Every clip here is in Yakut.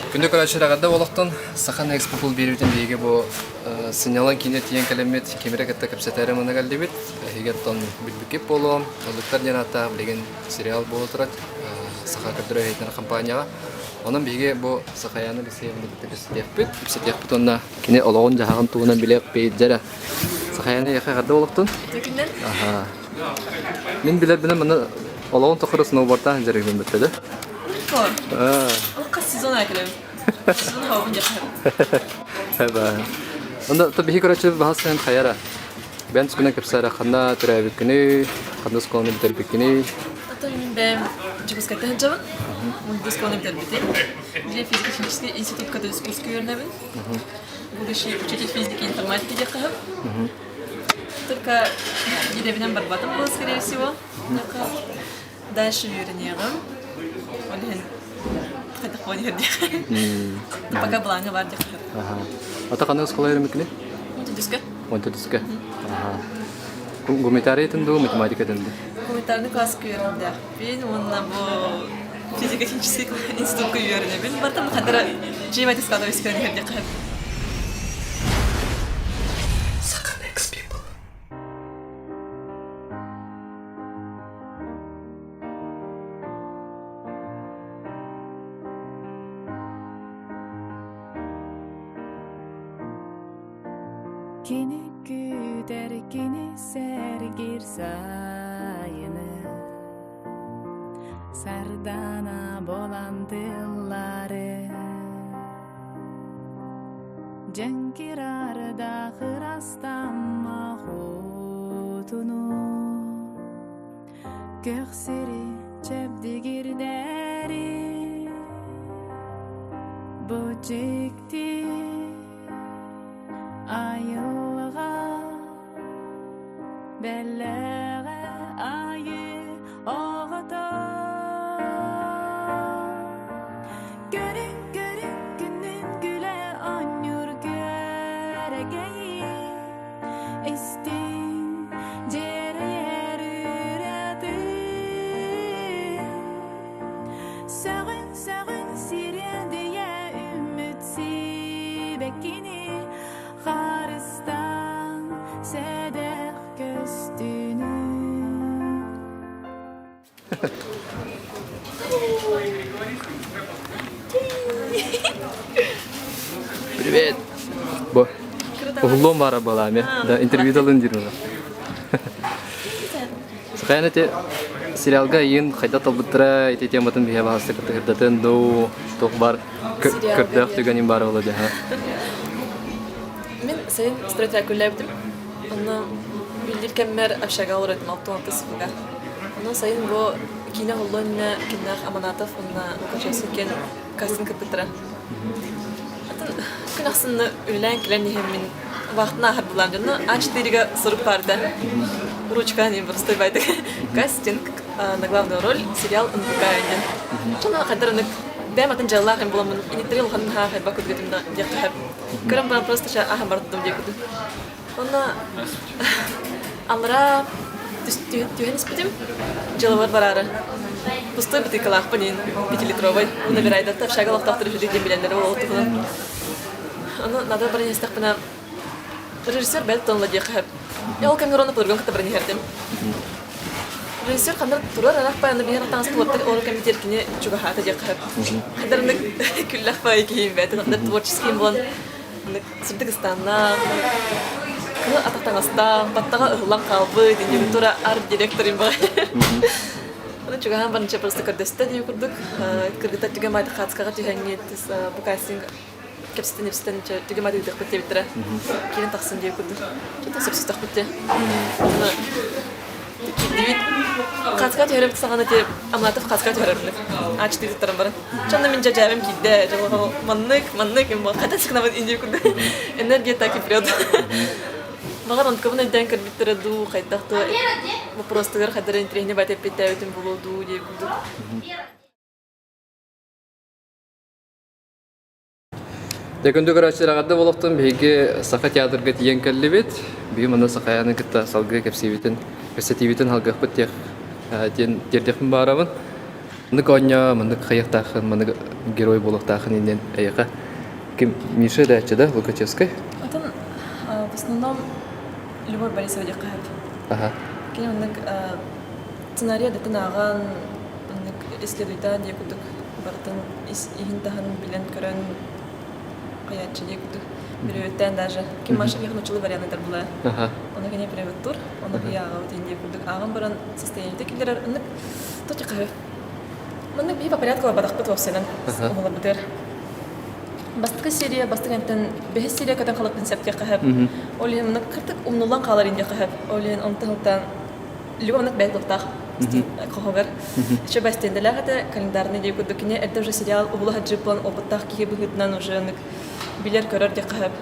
Күндү көрөөччүлэр эҕэрдэ олохтон Саха Экспо биэриитин биһиги бу сынньалаҥ киинэ тиийэн кэлэммит кимирэ кытта кэпсэтээри манна кэллибит. Эһиги оттон билбиккит буолуо. Ыллыктар диэн ааттаах билигин сериал буола турар Саха көрдөрөр иһитиннэрэр компанияҕа. Онон биһиги бу Сахаяна Алексеевна кытта кэпсэтиэхпит, кэпсэтиэхпит уонна кини олоҕун-дьаһаҕын туһунан билиэхпит дьэрэ. Сахаяна эйиэхэ эҕэрдэ олохтун. Күннэн. Аха. Мин билэрбинэн манна олоҕун тухары сноубордтаан дьарыгым бүттэ да. Хас сезон айкалым. Сезон хабын Эба. Онда то биһи короче баһас эн хайара. Бэн түскүнэн кэпсээрэ ханна төрөөбүккүнүй, ханна оскуоланы бүтэрбиккиний? Ото мин бэйэм Дьокуускайта сылдьабын. Мундус оскуоланы бүтэрбитим. Дьиэ физико-технический институт католический үөрэнэбин. Будущий учитель физики и информатики диэххэ Только идэбинэн барбатым был, скорее всего. Дальше үөрэниэҕим. Ол иһин хайдах буолан иһэр диэххэ. Пока былааҥҥа баар диэххэ. Ата ханнык оскуола үөрэммиккиний? Уонтудүскэ. Уонтудүскэ. Гуманитарий дуу, математика дуу? Гуманитарный класска үөрэннэхпин уонна бу физико-технический институкка үөрэнэбин. Бартан хадара GMAT складывайская иһэр диэххэ. Саха next people. Кини күүтэр, кини сэргиир сайыны Сардаана буолан тыллары Дьэҥкир арда ырастамма хотуну Көх сири чэбдигирдэри Бу дьикти айылҕа Бэлэҕэ айыы оҕото Көрүҥ, көрүҥ, күнүн күлэ оонньуур күөрэгэйи Истиҥ, дьиэрэйэр ырыатын Сөҕүн, сөҕүн сириэдийэ үүммүт сибэккини Харыстаан сэдэх көстүүнү Привет. Бу. Уһуллуом баара буолаами. Да, интервью далын диир уна. Сахаян эти сериалга иин хайда талбыттара ити тематын биһэ баһаста кытыһырдатын дуу туох бар көрдөөх түгэнин баар буола дьаһа. Мин сайын стратегия Онно биллир кэммэр общага олорор этим 66 сылга. Онон сайын бу киинэ уһуллуон иннинэ кимнээх Аманатов уонна Лукачевский киэн кастинг кыттыттара. Атын күн ахсын үлэлээн кэлэн иһэммин вахтаны ааһар булаам дьонно А4-га сурук баарда. Ручка не простой байтык. Кастинг на главную роль сериал НВК диэн. Чона хайдар ынык бэйэм атын дьаллаах им буламмын иниттери улахан хаах хайба курдук диэххэ Көрөн баран просто аһан бардым диэкуту. Онно аллараа түһэн испитим, дьыалабар бараары. Пустой бытыыкалаахпын иин, пятилитровай. Уонна набирайдатта общага олохтоохтор үһү диэн билэллэрэ ол туһунан. Ону надо баран истэхпинэ, режиссер бэл тонла диэххэ сөп. Ол кэмҥэ ровно подругам кытта баран иһэрдим. Режиссер ханна турар арах бааны биһэр таҥас туоттар ол кэмитиэр кини чугаһаата диэххэ сөп. Хайдарынык күллэх баайы киһим бэйэтин анда творческий буолан сырдык ыстааннаах, кыһыл атах таҥастаах, баттаҕа ыһыллан хаалбыт, иннибит тура арт-директорым баҕай. Ону чугаһаан барынча просто көрдөстө дии курдук. Кыргыттар түгэн баайдык хаацкаҕа түһэҥҥит бу кастинг кэпсэтэн ипсэтэн түгэн баайдык ыытыахпыт диэбиттэрэ. Киирэн тахсын дии курдук. Чөтө сөпсөстөхпүт дии. Киирдибит. Хаацка түһэрбит саҕана ти Аманатов хаацка түһэрэрбит. А4 туттаран баран. Чонно мин дьадьаабым киирдэ, дьолоҕо маннык, маннык, хата сыкнабын инди курдук. Энергия так и прет. Баҕар онтукабын өйдөөн көрбүттэрэ дуу, хайдах дуу, вопростугар хайдах интэриэһинэй бат эппиттээбитим буолуо дуу диye курдук. Дьэ, күндү көрөөччүлэр, эҕэрдэ буолуохтун. Биһиги Саха театрга тиийэн кэллибит. Бүгүн манна Сахаяны кытта салгыы кэпсиибитин, кэпсэтиибитин алгыахпыт диэх диэн тиэрдиэхпин баарабын. Маннык оонньоо, маннык хайыахтааххын, маннык герой буолуохтааххын иннин эйиэхэ ким Миша дээччи да Лукачевскай? Атын в основном Любовь Борисова диэххэ сөп. Аха. Кини маннык сценарий дэтин ааҕан, маннык исследуйтаан диye курдук барытын иһин-таһын билэн-көрөн хайааччы диye курдук переводтаан даже ким Маша миэхэ нуччалыы вариант була. Ону кини переводтуур, ону ааҕабыт диye курдук ааҕан баран состояниета киллэрэр ыннык тотихаһы Маннык биһи по порядку барбатахпыт уопсайынан уһуларбытыгар. Бастакы серия бастакы энтэн бэһис серия көтөн халыппын сөп диэххэ сөп. Ол иһин маннык кыртык умнуллан хаалар ин диэххэ сөп. Ол иһин онтон ылтаан любой маннык бэйэ туохтаах хоһугар. Еще бастиэнделээх этэ календарный диye курдук кини эрдэ уже сериал уһула сылдьыбыт буолан опыттаах киһи быһыытынан уже ынык билэр көрөр диэххэ сөп.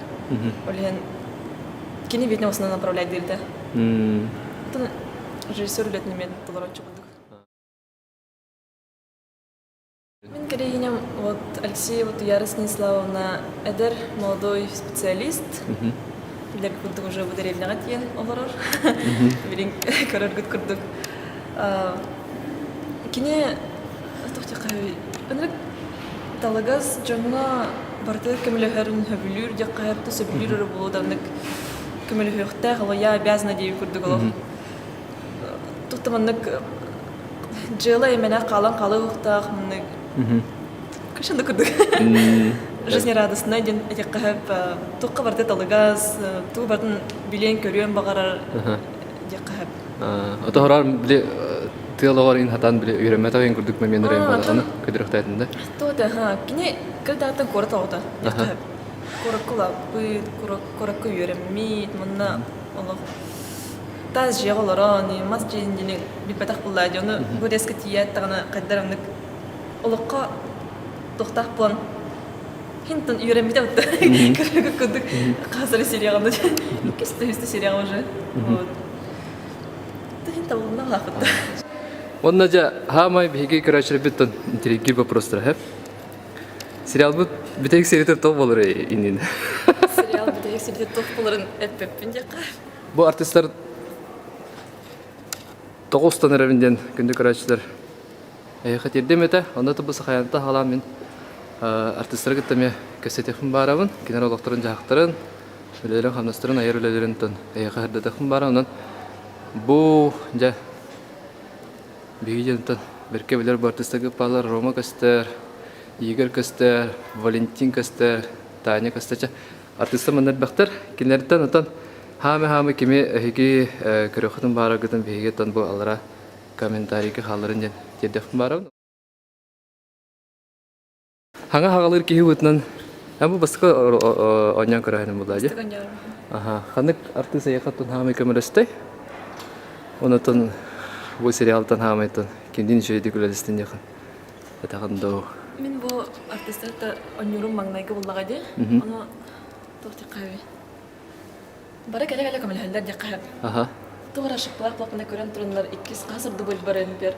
Ол иһин кини видно в основном направлять диирдэ. Оттон режиссер үлэтин эмиэ толороччу курдук. Мин кэриэһиним вот Алексеева Туяра Станиславовна эдэр молодой специалист. Билэр курдук уже бу дэриэбинэҕэ тиийэн олорор. Билин көрөргүт курдук. Кини ынырык талыгас дьоҥҥо барытыгар көмөлөһөрүн сөбүлүүр диэххэ сөп, сөбүлүүр эрэ буолуо да оннук көмөлөһүөхтээх, ол я обязана диэбит курдук олох Тута маннык дьыала имэнэ хаалан хаалыахтаах маннык кышында курдук жизнерадостная диэн этиэххэ сөп туохха барыта талыгас тугу барытын билиэн-көрүөн баҕарар диэххэ сөп. Ото хороор били тыал оҕор ин хатан били үөрэммэтэх ин курдук момент эрэ аны көдөрөхтөэтин да. Туота ха кини кырдааттан куорат оҕото диэххэ сөп. Куоракка улааппыт, куоракка үөрэммит, манна олох таас дьиэҕэ олорон, мас дьиэтин диэни билбэтэх буоллаа дии. Ону бу резко тиийээт даҕаны хайдах оннук олоххо туохтаах буолан хинтон үөрэммитэ бутта кыргы курдук хаасары серияҕа иккис үстэ серияҕа уже вот хин табылынна хаахпытта. Онно дьэ хаамай биһиги көрөөччүлэрбит интриги вопростара хэп. Сериалбыт бүтэһик серията тоҕ болор иннин. Сериал бүтэһик серията тоҕ болорун эппеппин диэххэ. Бу артистар тоҕустан эрэбин диэн күндү көрөөччүлэр эһиэхэ тиэрдиэм этэ. Онно бу Сахаянта хаалаан мин артистары кытта эмиэ кэпсэтиэхпин баарабын. Кинилэр олохторун-дьаһахтарын, үлэлэрин-хамнастарын, айар үлэлэрин эһиэхэ сырдатыахпын баара. Онон бу дьэ биһиги дьонтон бэркэ билэр бу артистарга бааллар Рома көстөр, Игорь көстөр, Валентин көстөр, Таня көстөр. Артыыстар манна элбэхтэр. Кинилэртэн отон хаамы-хаамы кими эһиги көрүөххүтүн баараргытын биһиги оттон бу аллара комментарийга хаалларын диэн тиэрдиэхпин баарабын. Хаҥа хаҕалыыр киһи быытынан бу бастакы оонньоон көрөөһүнүм буолла дии. Аха, ханнык артыыс эйиэхэ оттон хаамай көмөлөстөй? Онотон бу сериалтан хаамайтан киндин үчүгэйдик үлэлэстин диэхин. Этэҕин дуу? Мин бу артыыстарта оонньуурум маҥнайгы буллаҕа дии. Ону туох диэххэ Бары кэлэ-кэлэ көмөлөһөллөр диэххэ сөп. Аха. Туох эрэ ошибкалаах буоллахпына көрөн тураннар иккис хас орду буолбар бер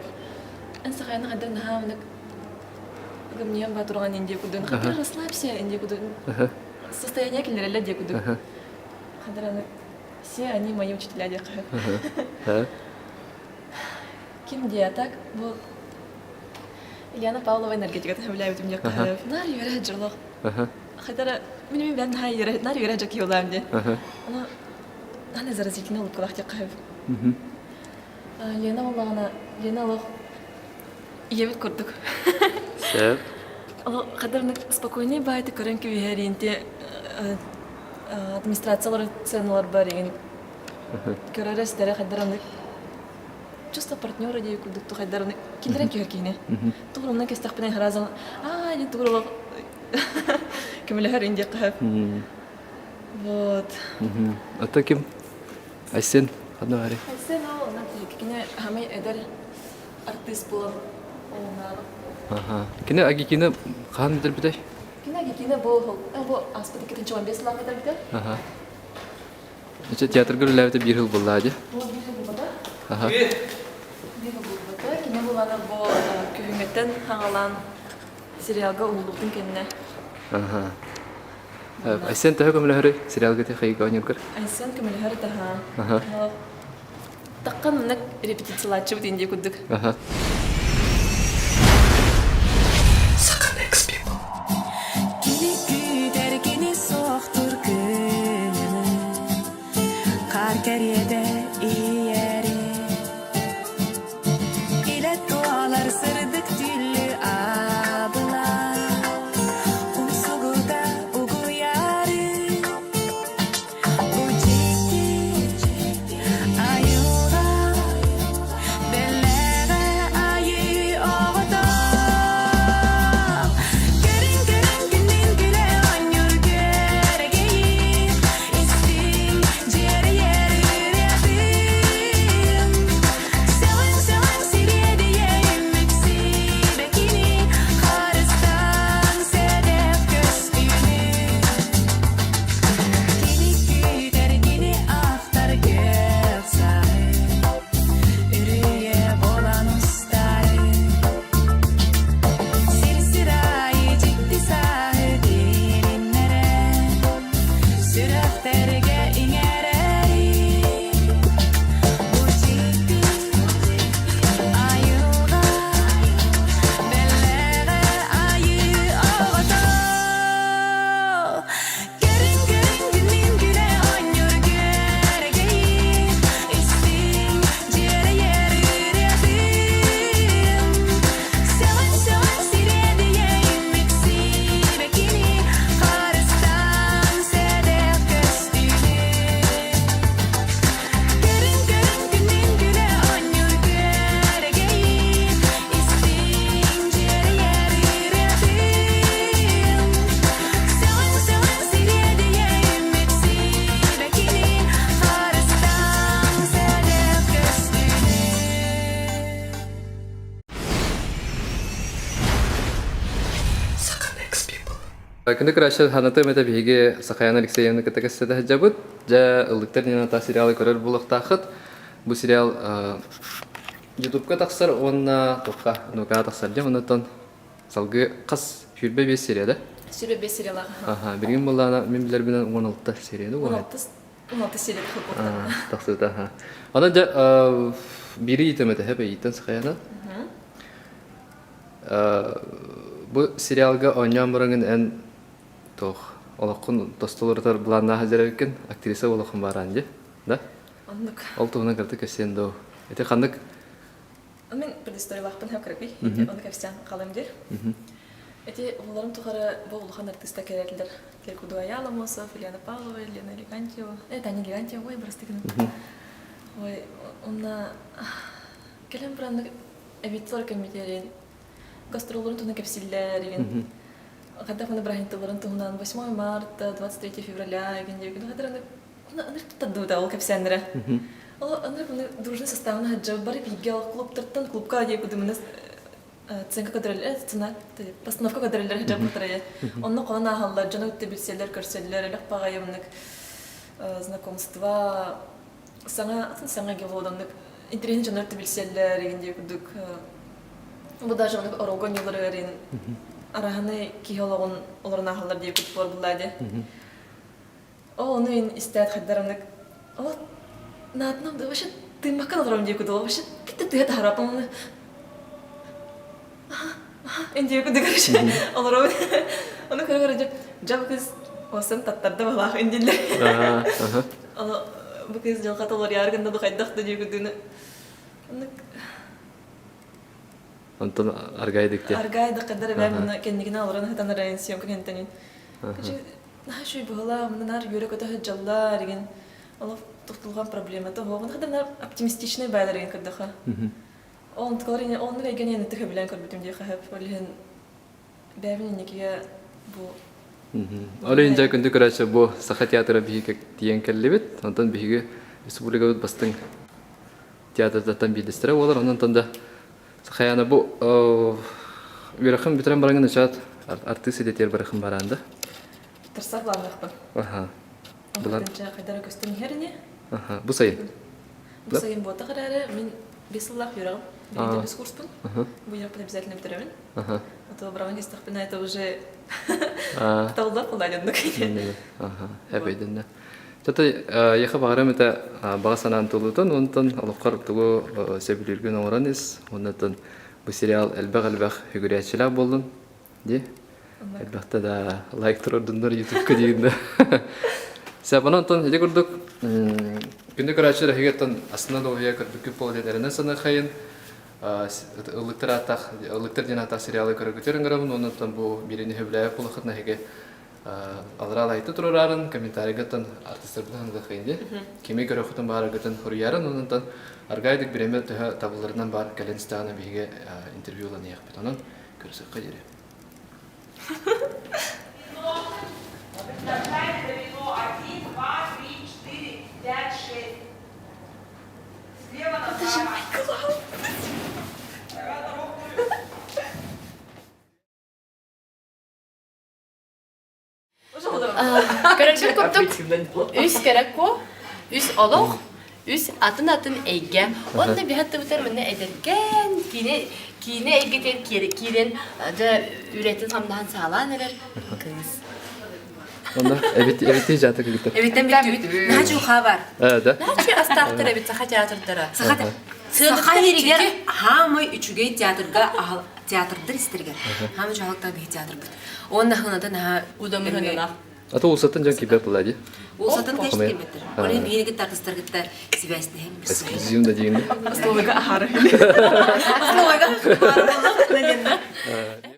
эн сахайаны хайдах наһаа маннык гымньыйан баа тураҕын индия курдук хайдах расслабься индия курдук состояние киллэрэллэр диэ курдук хайдах все они мои учителя диэххэ сөп. Ким диэ так бу Ильяна Павлова энергетикатын сөбүлээбитим диэххэ сөп. Наар үөрэ дьолох. Хайдара мин мин бэйэм наһаа үөрэ наар үөрэ дьакиолаам диэн. Аны аны заразительный улыбкалаах диэххэ сөп. Лена буоллаҕына Лена олох ийэбит курдук. Сөп. Олох хайдах спокойнай баайты көрөн кэбиһэриин те администрациялар сценалар бар игин көрөр эстере хайдар аны чувство партнера диye курдук тухайдарыны киллэрэн түһэр киһини. Тугурумнан кэстэхпинэ харазан аа диэн тугур олох көмөлөһөр ин диэххэ сөп. Вот. А ким? Айсен ханна баарый? Айсен ол онон кини хамай эдэр артист буолан олуннаабыт. Аха. Кини Агикины хаһан бүтэрбитэй? Кини Агикины бу бу ааспыт 2015 сыллаах бүтэрбитэ. Аха. Ичэ театрга үлэлээбитэ биир сыл буолла дии. Бу биир сыл буолбата. Аха. Биир сыл буолбата. Кини булана бу күһүҥҥүттэн хаҥалаан сериалга уһуллубутун кэннэ. Аха. Айсен төһө көмөлөһөрүй сериалга техайга оонньуургар? Айсен көмөлөһөр таһаа. Аха. Таххан маннык репетициялааччыбыт индия курдук. Аха. Баар кэриэтэ ийэри Илэ туолар сырдык түүллү аабыла Умсугута угуйары Бу дьикти айылҕа Бэлэҕэ айыы оҕото Көрүҥ көрүҥ күннүн күлэ оонньуур күөрэгэйи Истиҥ дьиэрийэр ырыатын Сөҕүҥ сөҕүҥ сириэдийэ үммүт сибэкини Харыстаан сэдэх көстүүнү Кини күүтэр, кини ахтар күөх саһы Үрүйэ буолан устары Сир-сир аайы дьикти сааһы тилиннэрэ Сүрэхтэргэ иҥэрэри Бу дьикти айылҕа Бэлэҕэ айыы оҕото Кэриҥ кэриҥ күннүн күлэ оонньуур күөрэгэйи Истиҥ дьиэрэйэр ырыатын Сөҕүн сөҕүн сириэдийэ үммүт сибэкини Харыстаан сэдэх көстүүнү Көрүҥ көрүҥ күннүн күлэ оонньуур күөрэгэйи Истиҥ дьиэрэйэр ырыатын Сөҕүн сөҕүн сириэдийэ үммүт сибэкини Харыстаан сэдэх көстүүнү Күндү көрөөччү ханатым этэ биһиги Сахаяна Алексеевна кытта кэпсэтэ сылдьабыт. Дьэ, ыллыктар диэн сериалы көрөр буолуохтааххыт. Бу сериал Ютубка тахсар уонна туохха нукаа тахсар дьэ оннуттан салгыы хас 25 серия да? 25 сериялаах. Аха, билигин буоллаана мин билэрбинэн 16 серияны 16 16 серия тахсыбыта. Тахсыбыта, аха. Онон дьэ биири иитим этэ хэп Сахаяна. Бу сериалга оонньоон бараҥын эн туох олоххун тостуларытар былааннаах сылдьар эбиккин, актриса буолуоххун баараан дии, да? Оннук. Ол туһунан кырдык кэпсиэн дуу? Ити ханнык Мин предысториялаахпын һэ кыракый. Ити ону кэпсээн халым диир. Ити уларым тухары бу улахан артыыстар кэлэллэр. Киркудуая Ломоносов, Елена Павлова, Елена Легантьева. Э, Таня Легантьева, ой, прости гынным. Ой, онна кэлэн баран эбиттилэр кэммитиэрин гастроллорун туһунан кэпсииллэр игин хайдах маны бырааһынньыкталарын туһунан 8 марта 23 февраля игин диэбиккин хатыраны ынырык туттардыбыта ол кэпсээннэрэ ол ынырык маны дружный составын хаджа бары бииргэ ол клубтартан клубка диэки маны сценка көтөрөллөр сцена постановка көтөрөллөр хаджа бутарайы онно хонон ааһаллар дьону кытта билсэллэр көрсөллөр элэх баҕайы мынык знакомство саҥа саҥа гелодоннук интэриэһин дьоннор билсэллэр игин диэ курдук бу даже оннук оролго ньыларыарын араһаны киһи олоҕун олорон ааһаллар диэ курдук буолла дии ол ону ин истээт хайдар оннук ол наатынан вообще тыыммакка олором диэ курдук вообще питте тыа таһараппын ону Индия курдук короче олоробун ону көрө көрө дьэ бу кыыс уосын таттарда баһылаах индиллэр ону бу кыыс дьылҕата олоруйаары гынна ду хайдах да дии курдугуна оннук Онтон аргайдык диэн. Аргайдык кадар эбээ муна кэннигинэ олорон ыһытан арайын съемка кэнтэнин. Короче, наһаа үчүгэй быһылаа, муна наар үөрэ-көтө сылдьаллар игин. Олох тохтулган проблемата оһоҕун хада наар оптимистичный баалар игин көрдөхө. Онтукалар ини оннук эйгэни аны төһө көрбүтүм диэххэ сөп. Ол иһин бэйэбин инникигэ бу Ол иһин дьэ күндү көрөөччү бу Саха театра биһиги тиийэн кэллибит. Онтон биһиги республикабыт бастыҥ театрдартан биирдэстэрэ буолар. Онон да Сахаяна бу үөрэххин бүтэрэн бараҥын ычаат артыыс идэтигэр барахын бараан да? Тырсар планныахпын. Аха. Булан. Хайдара көстөн иһэр ини. Аха. Бу сайын. Бу сайын буотах эрээри мин 5 сыллаах үөрэҕим, билигин үс курспун. Бу үөрэхпин обязательно бүтэрэбин. А то быраҕан истэхпинэ это уже таллар кулаанньаннык. Эбэйдэннэ. Чата яха баҕарам этэ баҕа санаан тулутун, онтон олоххор тугу сөбүлүүргүн оҥорон ис, оннотон бу сериал элбэх-элбэх үгүрээччилээх буоллун дии. Элбэхтэ да лайк турордуннар ютубка диигин да. Сэ, онон ити курдук. Күндү көрөөччүлэр эһигиттэн астына долгуйа көрбүккүт буолуо диэн эрэнэн саныаххайын. Ыллыктар ааттаах Ыллыктар диэн ааттаах сериалы көрөргүтүгэр ыҥырабын уонна оттон бу биэриини сөбүлээбит буоллаххытына эһиги аллараа лайкта туруораарын, комментарийгыттан артыстарбытын ханыгаххайын дии. Кими көрөххүтүн баарыгытын хоруйаарын онон аргайдык бириэмэ төһө табылларынан баар кэлэн истэҕинэ биһиги интервью ыланыахпыт. Онон көрсөххө диэри. Это же Майкл Көрөргүт курдук үс кэрэ куо, үс олох, үс атын-атын эйгэ. Онно биһаттыбытар манна эдэркээн киинэ киинэ эйгэтигэр киирэн дьэ үлэтин хамнаһын саалаан эрэр кыыс. Онно эбит эбити жаата кыгыттар. Эбиттэн бүттүбүт. Наһаа чуухаа бар. Э, да. Наһаа астаахтар эбит саха театрдара. Саха Саха иһигэр хаамай үчүгэй театрга театрдар истэригэр хаамай дьаһалта биһи театрбыт. Уонна ханада наһаа Удамыһынына. А то улсаттан дьон киирбэт буолла дии. Улсатын кэш киирбэттэр. Ол иһин биһиги кытта артыстаргытта сибээстэһэн Эксклюзивно диигин. Основыга ахары. Основыга ахары.